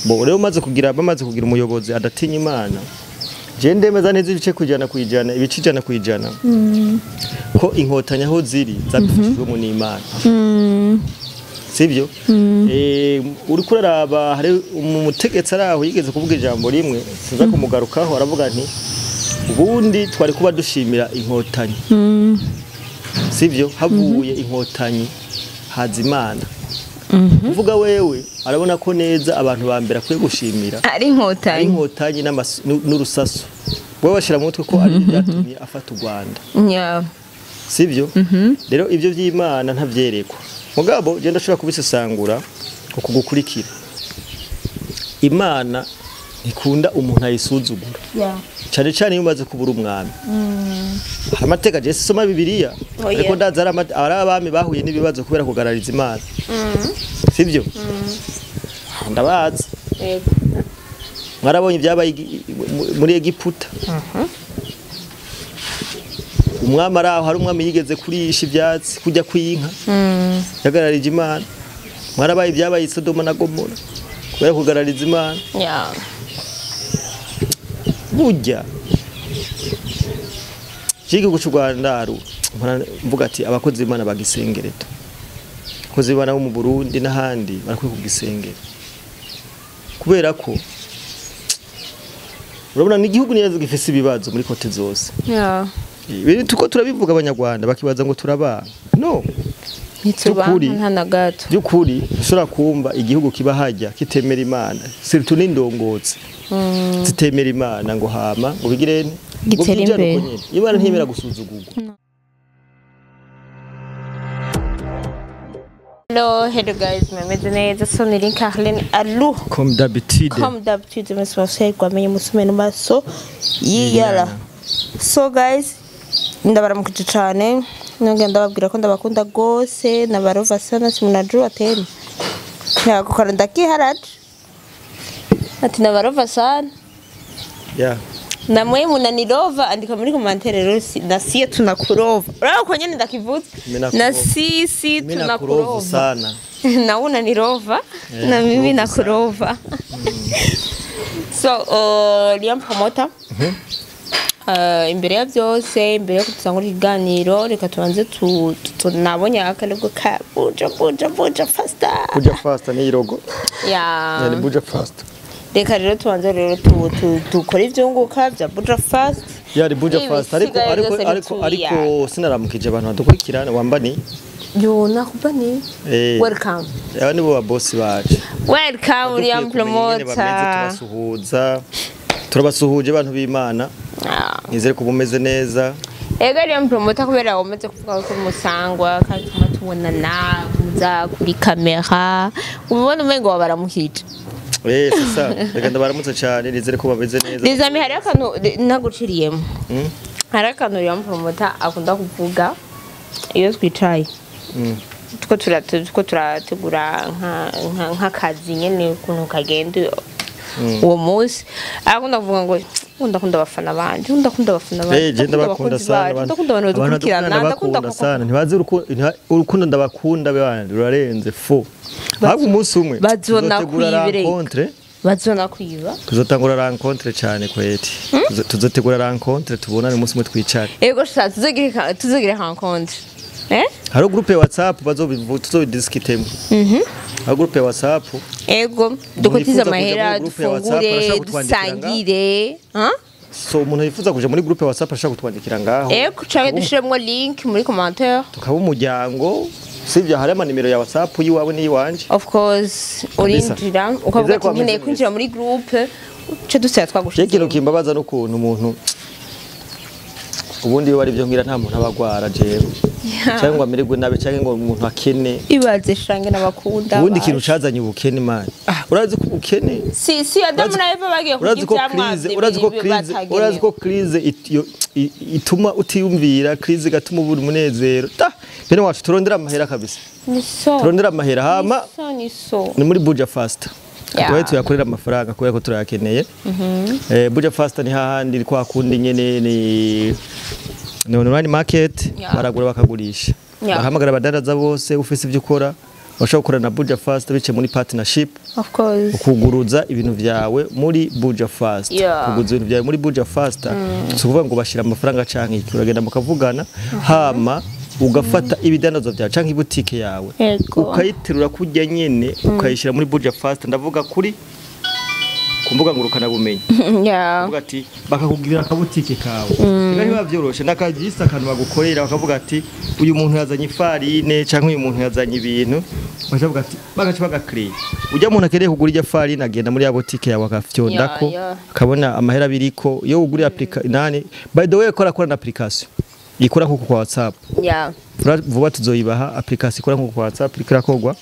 Bo rero umaze kugira bamaze kugira umuyobozi adatinya Imana, je ndemeza neza ibice kujana kwijana ibice ijana kwijana ko inkotanyi aho ziri zabifashijwemo n'Imana. Sivyo? Uri kuraraba hari umutegetsi araho yigeze kuvuga ijambo rimwe sinza kumugarukaho, aravuga nti ubundi twari kuba dushimira inkotanyi. Sivyo? Havuye inkotanyi haza Imana. Uvuga wewe arabona ko neza abantu ba mbere akwiye gushimira ari inkotanyi, inkotanyi n'urusasu. Wewe washira mu mutwe ko ari byatumye afata u Rwanda. Sivyo? Rero ivyo vy'Imana ntavyerekwa. Mugabo je ndashobora kubisesangura kugukurikira. Imana ntikunda umuntu ayisuzugura. Cyane cyane iyo umaze kubura umwami. Amateka je soma Bibiliya, ariko ndaza ari abami bahuye n'ibibazo kubera kugarariza Imana. Sivyo? Ndabazi. Yego. Mwarabonye ibyabaye muri Egiputa. Umwami araho hari umwami yigeze kurisha ivyatsi kujya kwinka. Yagararije Imana. Mwarabaye ibyabaye Sodoma na Gomora kubera kugarariza Imana. Burya igihugu cy'u Rwanda mvuga ati abakozi b'Imana bagisengereto. Abakozi b'Imana bo mu Burundi n'ahandi barakwiye kugisengera. Kubera ko urabona n'igihugu neza gifise ibibazo muri kote zose. Ibintu tuko turabivuga abanyarwanda bakibaza ngo turabana. No. Ntitubana nta na gato. Byukuri ushobora kumva igihugu kiba hajya kitemera Imana. Surtout n'indongotsi. Zitemera Imana ngo hama ngo bigirene ngo byijane uko nyene. Imana ntiyemera gusuzugurwa. Hello, hello guys, meze neza so ni Carlene Alou. Comme d'habitude. Comme d'habitude, monsieur kwamenye musume no maso yiyala. So guys, ndabaramukije cyane nongera ndababwira ko ndabakunda gose nabarova sana simunajua tena. Nakukora ndakiharaje. Ati nabarova sana. Na mwe munanirova andika muri commentaire rero na siye tunakurova. Urabona ko nyene ndakivuze. Na sisi tunakurova sana. Na unanirova na mimi nakurova. So Liam Promoter. Imbere ya byose imbere yo kutangura ikiganiro reka tubanze tunabonye akalego ka buja buja buja faster. Buja faster ni irogo. Ni buja faster. Reka rero tubanze rero dukora ivyunguka bya buja fast. Yari buja fast ariko ariko ariko ariko sinaramukije abantu badukurikirana wambani. Yo nakubani. Welcome. Aba nibo ba boss bacu. Welcome Liam Promoter. Tubasuhuza. Turabasuhuje abantu b'Imana. Nizere ko bumeze neza. Ego Liam Promoter kubera wamaze kuvuga ko musangwa kandi tubonana muza kuri kamera ubona umengo wabaramuhije. Sasa reka ndabaramutse cyane nizere ko bameze neza. Nizami hari akantu naguciriyemo. Hari akantu Liam Promoter akunda kuvuga iyo twicaye. Tuko turategura nk'akazi nyene ukuntu kagenda uwo munsi akunda kuvuga ngo ndakunda abafana banje, ndakunda abafana banje, ndakunda sana, ndakunda abantu badukurikirana, ndakunda sana, ntibazi urukundo ndabakunda bandi rurarenze fo. Ahubwo umunsi umwe bazona kwiba, bazona kwiba, tuzotangura rencontre cyane kweti, tuzotegura rencontre tubonane umunsi umwe twicare. Ego sha tuzogira rencontre. Hari groupe ya WhatsApp tuzobidiscutemo. Hari groupe ya WhatsApp. Ego dukotiza amahera dufungure dusangire. So umuntu yifuza kuja muri groupe ya WhatsApp ashaka kutwandikira ngaho. Ego canke dushiremwo link muri commentaire. Tukaba umuryango sivyo hari ama nimero ya WhatsApp yiwawe n'iyiwanje. Of course urinjira ukavuga ati nkeneye kwinjira muri groupe uce dusaya twagushize. Ikintu kimbabaza n'ukuntu umuntu ubundi iyo bari byo ngira nta muntu abagwara jewe. Cyangwa ngo amererwe nabi cyangwa ngo umuntu akene. Ibaze shange nabakunda. Ubundi ikintu cazanye ubukene man. Urazi ko ubukene si Adamu na Eva bagiye kurya ivyamwa. Urazi ko crise ituma utiyumvira, crise gatuma ubura umunezero. Bene wacu turondera amahera kabisa. Turondera amahera hama. Ni muri Buja Fast. Tubaye tuyakorera amafaranga kubera ko turayakeneye. Buja Fast ni hahandi kwa kundi nyene ni online market, baragura bakagurisha. Bahamagara abadandaza bose ufise ibyo ukora Urashobora gukorana na Buja Fast biciye muri partnership. Of course. Ukuguruza ibintu vyawe muri Buja Fast. Kuguruza ibintu vyawe muri Buja Fast si ukuvuga ngo bashira amafaranga canke iki, uragenda mukavugana, hama ugafata ibidandazwa vyawe canke ibutike yawe ukayiterura kurya nyene ukayishira muri Buja Fast, ndavuga kuri ku mbuga ngurukana bumenyi. Uvuga ati bakakugirira akabutike kawe, reka ntibiba vyoroshe nakagisa akantu bagukorera, bakavuga ati uyu muntu yazanye ifarine canke uyu muntu yazanye ibintu, bakavuga ati bagaca bagakiriya ujya muntu akeneye kugura irya farine agenda muri ya butike yawe agafyondako akabona amahera biriko. Iyo uguriye nani, by the way kora na application ikora nkuko kwa WhatsApp. Vuba tuzoyibaha application ikora nkuko kwa WhatsApp iriko irakorwa.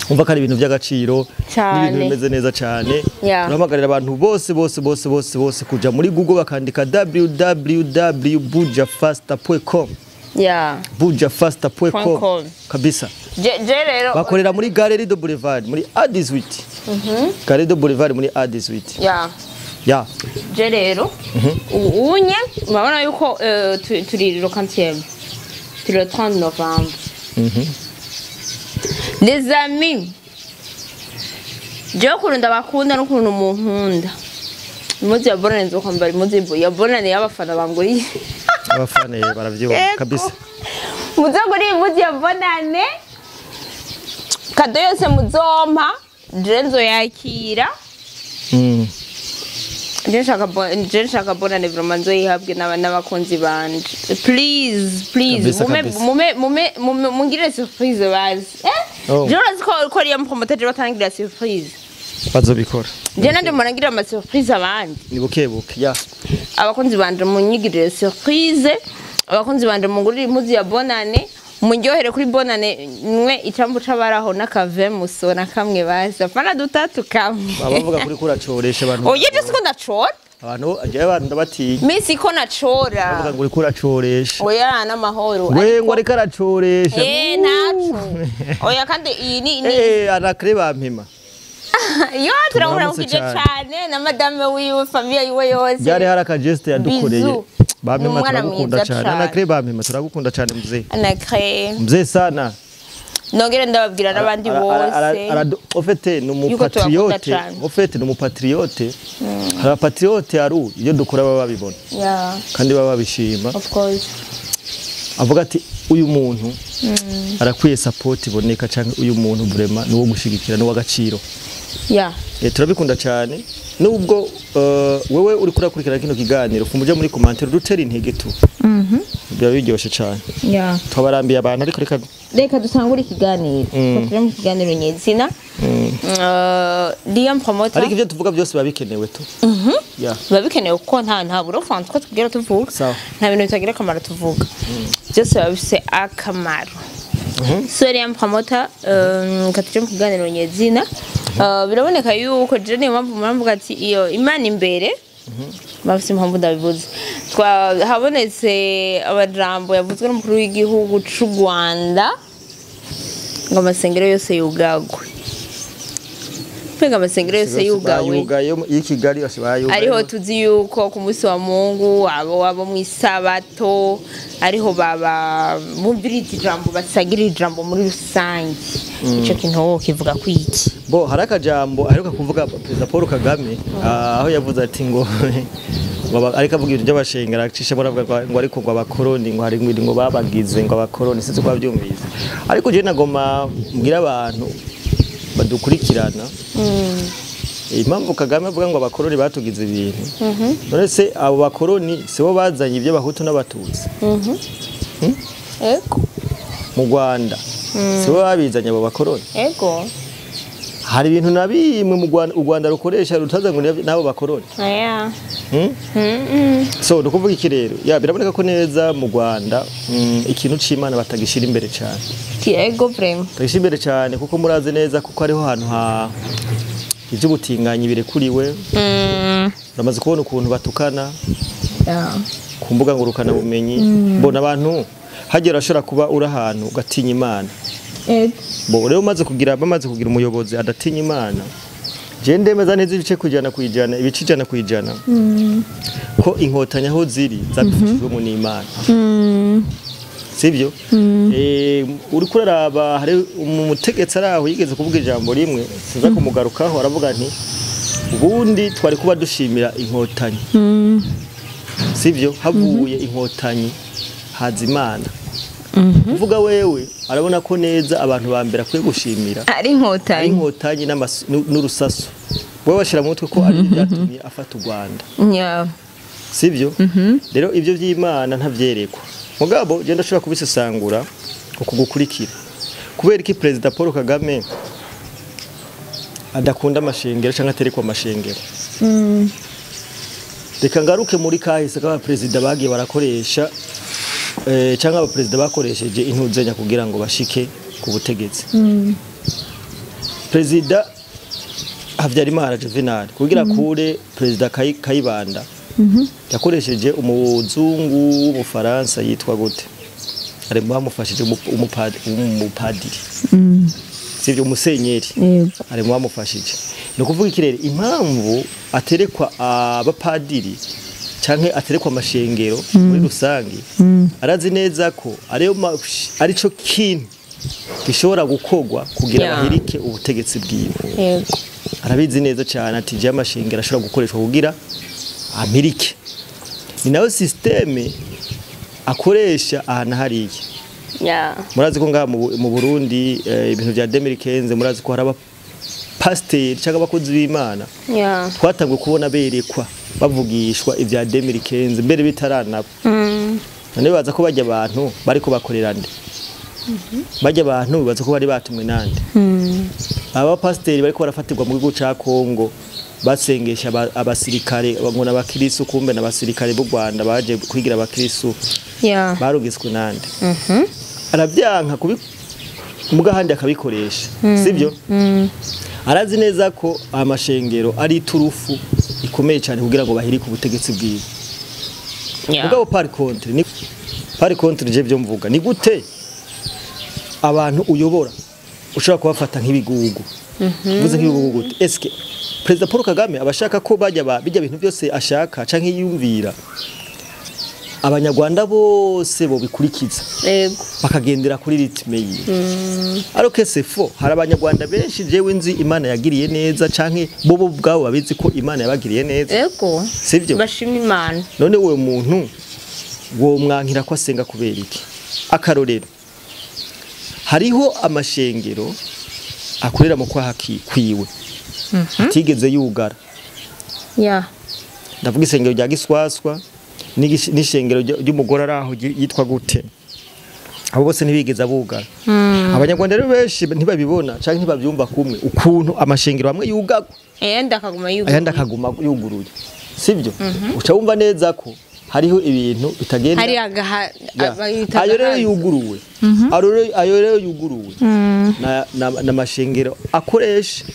Umva ko ari ibintu by'agaciro n'ibintu bimeze neza cyane. Turahamagarira abantu bose bose bose bose bose kuja muri Google bakandika www.bujafasta.com. Bujafasta.com kabisa. Je rero bakorera muri Galerie de Boulevard muri A18. Galerie de Boulevard muri A18. Je rero unye murabona yuko turi le 30e, turi le 30 novembre. Les amis, jewe ukuntu ndabakunda n'ukuntu munkunda, impuzu ya bonane nzokwambara impuzu ya bonane y'abafana banguriye. Abafana baravyibuka kabisa. Muzogurire impuzu ya bonane, kado yose muzompa je nzoyakira. Je nshaka bonane vraiment nzoyihabwe n'abakunzi banje. Please, please, mume mume mume mungirire surprise bazi. Je urazi ko ariyo promoteur batangira surprise. Bazobikora. Je nanje murangira ama surprise abandi. Ni buke buke. Abakunzi banje munyigirire surprise, abakunzi banje mungurire impuzu ya bonane, munyohere kuri bonane mwe icambu c'abaraho n'akave musona kamwe baza. Fana dutatu kamwe. Babavuga kuri kuracoresha abantu. Oye je siko ndacora. Abantu aje abantu ndabatinya. Misi ko nacora. Bavuga ngo uriko uracoresha. Oya n'amahoro. We ngo ariko aracoresha. Ntaco. Oya kandi iyi ni Anacre bampima. Yo turamukije cyane na madame wiwe famille yiwe yose. Byari hari aka geste yadukoreye. Bampima turagukunda cyane. Anacre bampima turagukunda cyane mzee. Anacre. Mzee sana. Nongere ndababwira n'abandi bose. Ofete ni umupatriote. Ofete ni umupatriote. Hari abapatriote aru iyo dukora baba babibona. Kandi baba babishima. Of course. Avuga ati uyu muntu arakwiye support iboneka canke uyu muntu vraiment ni wo gushigikira ni w'agaciro. Turabikunda cyane nubwo wewe uri kurakurikira kino kiganiro kumuje muri commentaire dutera intege tu. Biba biryoshe cyane. Twabarambiye abantu ariko reka dutangure ikiganiro. Turi mu kiganiro nyezina. Liam promoter. Ariko ibyo tuvuga byose biba bikenewe tu. Biba bikenewe kuko nta burofa twa tubwira tuvuga. Nta bintu bitagira akamaro tuvuga. Byose biba bifise akamaro. So Liam promoter katuje mu kiganiro nyezina. Biraboneka yuko je niyo mpamvu muravuga ati iyo Imana imbere bafise impamvu ndabivuze. Habonetse amajambo yavuzwe n'umukuru w'igihugu c'u Rwanda ngo amasengero yose yugagwe. Pega amasengero yose yugawe. Yugaye i Kigali yose bayugaye. Ariho tuzi yuko ku munsi wa Mungu abo mu isabato ariho baba bumviriza ijambo basagira ijambo muri rusange. Ico kintu wowe kivuga kwiki? Bo hari akajambo aheruka kuvuga Perezida Paul Kagame aho yavuze ati ngo ariko avuga ibintu by'abashengera acisha baravuga ngo ariko ngo abakoroni ngo hari ngo babagize ngo abakoroni sinzi ko babyumvise. Ariko je nagoma mbwira abantu badukurikirana impamvu Kagame avuga ngo abakoroni batugize ibintu. None se abo bakoroni sibo bazanye ibyo bahutu n'abatutsi? Ego. Mu Rwanda sibo babizanye abo bakoroni? Ego. Hari ibintu nabimwe mu Rwanda u Rwanda rukoresha rutaza ngo nabo bakoroni. Aya. So nukuvuga iki rero? Ya biraboneka ko neza mu Rwanda ikintu c'Imana batagishira imbere cyane. Ego vraiment. Batagishira imbere cyane kuko muraze neza kuko ariho hantu ha ivy'ubutinganyi birekuriwe. Uramaze kubona ukuntu batukana. Ku mbuga ngurukana bumenyi. Mbona abantu hagera ashobora kuba uri ahantu ugatinya Imana. Bo rero umaze kugira bamaze kugira umuyobozi adatinya Imana. Je ndemeza neza ibice kujana kwijana ibice ijana kwijana. Ko inkotanyi aho ziri zabifashijwemo n'Imana. Sibyo? Uriko uraraba hari umutegetsi araho yigeze kuvuga ijambo rimwe, sinza kumugarukaho, aravuga nti ubundi twari kuba dushimira inkotanyi. Sibyo? Havuye inkotanyi haza Imana. Kuvuga wewe arabona ko neza abantu ba mbere akwiye gushimira ari inkotanyi, inkotanyi n'urusasu. Wewe bashira mu mutwe ko ari byatumye afata u Rwanda. Sibyo? Rero ibyo by'Imana ntavyerekwa. Mugabo je ndashobora kubisesangura ukugukurikira. Kubera iki President Paul Kagame adakunda amashengero canke aterekwa amashengero? Reka ngaruke muri kahise k'aba president bagiye barakoresha canke aba president bakoresheje intuzenya kugira ngo bashike ku butegetsi. President Habyarimana Juvenal kugira kure President Kayibanda yakoresheje umuzungu w'Umufaransa yitwa gute? Ari bamufashije umupadiri. Sivyo, umusenyeri. Ari bamufashije. No kuvuga ikirere impamvu aterekwa abapadiri canke aterekwa amashengero muri rusangi, arazi neza ko ariyo arico kintu gishobora gukogwa kugira bahirike ubutegetsi bwiwe. Arabizi neza cyane ati je amashengero ashobora gukoreshwa kugira amirike. Ni nayo systeme akoresha ahana hariye. Murazi ko ngaha mu Burundi ibintu bya 2015 murazi ko haraba pasteur cyangwa abakozi b'Imana. Twatangwe kubona berekwa bavugishwa ibya 2015 mbere bitaranaba. None baza ko bajya abantu bariko bakorera nde? Bajya abantu baza ko bari batumwe nande? Aba pasteur bariko barafatirwa mu gihugu ca Kongo basengesha abasirikare ngo n'abakristo, kumbe n'abasirikare b'u Rwanda baje kwigira abakristo. Barugiswe nande? Arabyanka kubi mugahandi akabikoresha. Sibyo? Arazi neza ko amashengero ari turufu ikomeye cyane kugira ngo bahirike ubutegetsi bwiwe. Mugabo par contre ni par contre je byo mvuga ni gute abantu uyobora ushobora kubafata nk'ibigugu? Mvuze nk'ibigugu gute? Eske President Paul Kagame abashaka ko bajya bijya bintu byose ashaka canke yiyumvira abanyarwanda bose bo bikurikiza bakagendera kuri ritme yiwe. Alors que c'est faux. Hari abanyarwanda benshi jewe nzi Imana yagiriye neza canke bobo ubwabo babizi ko Imana yabagiriye neza. Yego. Sivyo? Bashima Imana. None uwo muntu wo mwankira ko asenga kubera iki? Akarorero, hariho amashengero akorera mu kwaha kwiwe atigeze yugara. Ndavuga isengero rya Giswaswa n'ishengero ry'umugore araho yitwa gute, abo bose ntibigeze abugara. Abanyarwanda rero benshi ntibabibona canke ntibavyumva kumwe ukuntu amashengero amwe yugagwa ayandi akaguma yuguruye, ayandi akaguma yuguruye. Sivyo? Uca wumva neza ko hariho ibintu bitagenda. Hari ayo rero yuguruwe, ayo rero yuguruwe na mashengero akoresha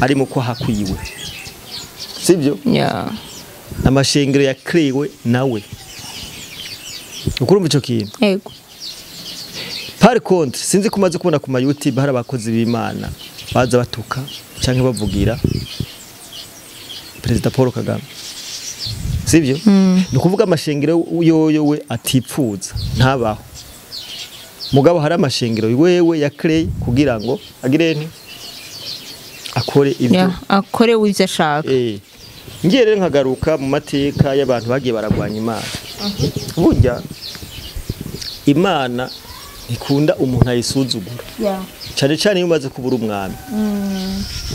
ari mu kwaha kwiwe. Sivyo? Amashengero yakrewe nawe. Ukurumva ico kintu? Yego. Par contre sinzi kumaze kubona ku ma YouTube hari abakozi b'Imana baza batuka canke bavugira President Paul Kagame. Sivyo? Ni kuvuga amashengero yoyo we atipfuza ntabaho. Mugabo hari amashengero wewe yakreye kugira ngo agire nti akore ibyo akore wivyo ashaka. Ngiye rero nkagaruka mu mateka y'abantu bagiye baragwanya Imana. Burya Imana ikunda umuntu ayisuzugura. Cyane cyane iyo umaze kubura umwami.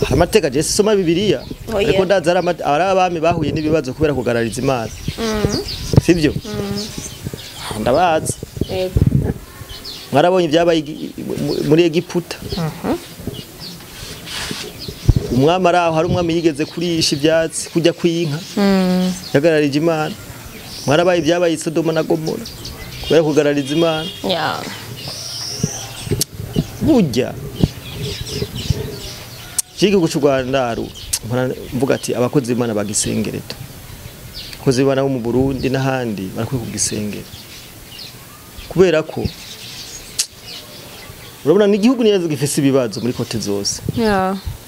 Hari amateka je soma Bibiliya ariko ndaza ari abami bahuye n'ibibazo kubera kugarariza Imana. Sivyo? Ndabazi. Yego. Mwarabonye ibyabaye muri Egiputa. Umwami araho hari umwami yigeze kurisha ibyatsi kujya kwinka. Yagararije Imana. Mwarabaye ibyabaye Sodoma na Gomora kubera kugarariza Imana. Burya igihugu cy'u Rwanda mvuga ati abakozi b'Imana bagisengereto. Abakozi b'Imana bo mu Burundi n'ahandi barakwiye kugisengera. Kubera ko urabona n'igihugu neza gifise ibibazo muri kote zose.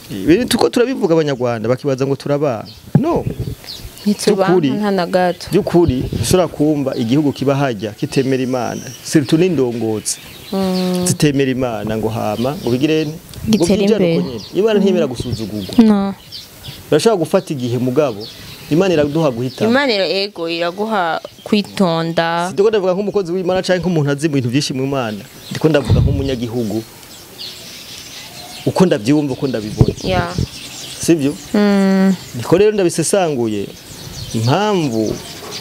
Ibintu tuko turabivuga abanyarwanda bakibaza ngo turabana. No. Ntitubanka By'ukuri. nta na gato. By'ukuri ushobora kumva igihugu kiba hajya kitemera Imana, surtout n'indongozi zitemera Imana, ngo hama ngo bigire ngo Gitere byijane imbere. uko nyene. Imana ntiyemera gusuzugurwa. No. Urashobora gufata igihe, mugabo Imana iraduha guhitamo. Imana ego iraguha kwitonda. Ndiko ndavuga nk'umukozi w'Imana canke nk'umuntu azi ibintu byinshi mu Imana, ndiko ndavuga nk'umunyagihugu uko ndabyumva, uko ndabibona, sibyo? Niko rero ndabisesanguye impamvu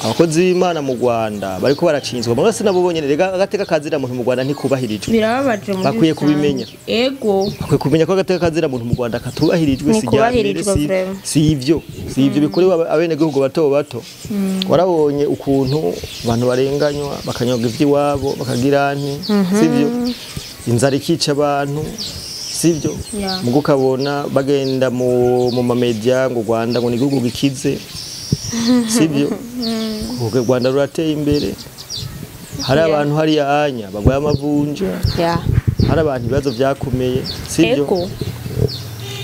abakozi b'Imana mu Rwanda bariko baracinzwa muri nabo bonyene. Rega agateka kazira muntu mu Rwanda ntikubahirijwe. Birababaje muri Bakwiye rusange. kubimenya. Ego. Bakwiye kumenya ko agateka kazira muntu mu Rwanda katubahirijwe. Si irya mbere, Ntikubahirijwe vraiment. si ivyo bikorewe abenegihugu bato bato. Warabonye ukuntu abantu barenganywa, bakanywaga ivy'iwabo, bakagira nti sivyo, inzara ikica abantu, sivyo? Mugo ukabona bagenda mu mamedia ngo u Rwanda ngo ni igihugu gikize, sivyo? U Rwanda rurateye imbere, hari abantu hariya anya bagwaye amavunja, hari abantu ibibazo vyakomeye, sivyo? Ego.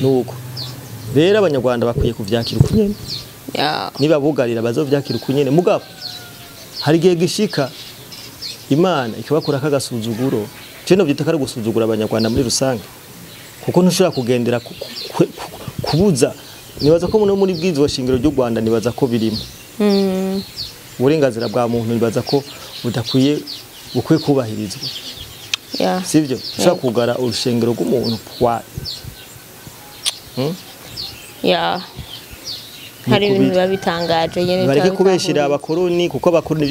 Nuko rero Abanyarwanda bakwiye kuvyakira uko nyene. Niba bugarira bazovyakira uko nyene, mugabo hari igihe gishika Imana ikabakurako agasuzuguro. Je novyita ko ari gusuzugura Abanyarwanda muri rusange, kuko ntushobora kugendera kubuza. Nibaza ko no muri bwizwa shingiro ry'u Rwanda, nibaza ko birimo uburenganzira bwa muntu, nibaza ko budakwiye, bukwiye kubahirizwa, sivyo? Ushobora kugara urushengero rw'umuntu kwa Hari Ni ibintu ukubiri. biba bitangaje nyene. Bareke bitaba kubeshera bitahuriye. abakoroni, kuko abakoroni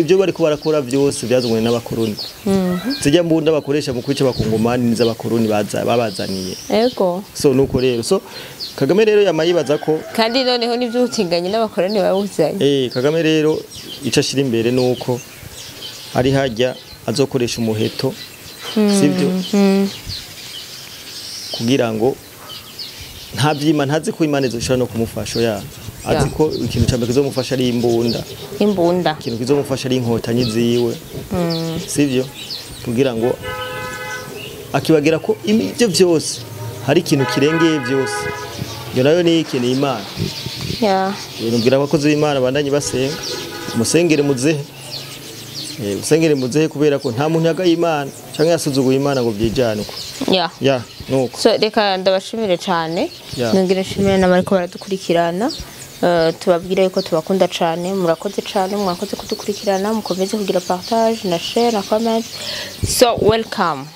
ibyo bariko barakora byose byazanywe n'abakoroni. Zijya mbunda bakoresha mu kwica abakongomani n'iz'abakoroni babazaniye. So nuko rero, so Kagame rero yama yibaza ko Kandi noneho n'ivy'ubutinganyi n'abakoroni babuzanye. Kagame rero ico ashira imbere nuko ari hajya azokoresha umuheto, sibyo, kugira ngo nta vyima, ntazi ko Imana izoshobora no kumufasha ya azi ko ikintu ca mbere kizomufasha ari imbunda. Imbunda. Ikintu kizomufasha ari inkotanyi ziwe, sivyo? Kugira ngo akibagira ko ibyo byose hari ikintu kirengeye byose, iyo nayo ni iki? Ni Imana. Ibintu bwira abakozi b'Imana bandanye basenga, musengere muzehe. Musengere muzehe, kubera ko nta muntu yagaye Imana canke yasuzuguye Imana ngo byijane uko. Ya, nuko. So reka ndabashimire cyane. Nongere nshimire n'abariko baradukurikirana. Tubabwire yuko tubakunda cyane. Murakoze cyane, mwakoze kudukurikirana. Mukomeze kugira partage na share na comment. So welcome.